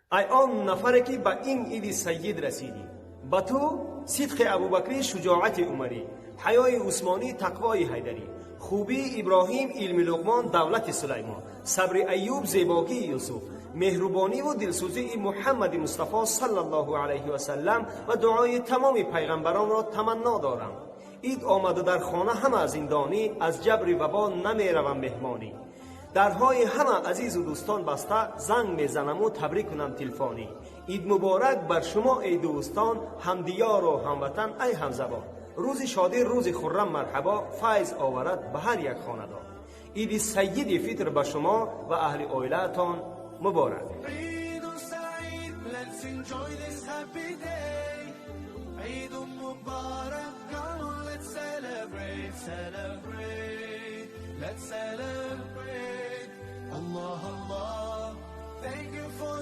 Ай он нафаре, ки ба ин иди сайид расидӣ, ба ту сидқи Абубакрӣ, шуҷоати Умарӣ, ҳаёи Усмонӣ, тақвои Ҳайдарӣ, хубии Иброҳим, илми Луқмон, давлати Сулаймон, сабри Аюб, зебогии Юсуф, меҳрубониву дилсӯзии Муҳаммади Мустафо саллаллоҳу алайҳи васаллам ва дуои тамоми пайғамбаронро таманно дорам. Ид омаду дар хона ҳама зиндонӣ, аз ҷабри вабо намеравам меҳмонӣ. Дарҳои ҳама азизу дӯстон баста, занг мезанаму табрик кунам телефонӣ. Ид муборак бар шумо, эй дӯстон, ҳамдиёру ҳамватан, ай ҳамзабон. Рӯзи шодӣ, рӯзи хуррам марҳабо, файз оварад ба ҳар як хонадон. Иди сайиди Фитр ба шумо ва аҳли оилаатон муборак. عيد سعيد, let's enjoy this happy day. عيد مبارك, come on, let's celebrate, celebrate, let's celebrate. الله الله, thank you for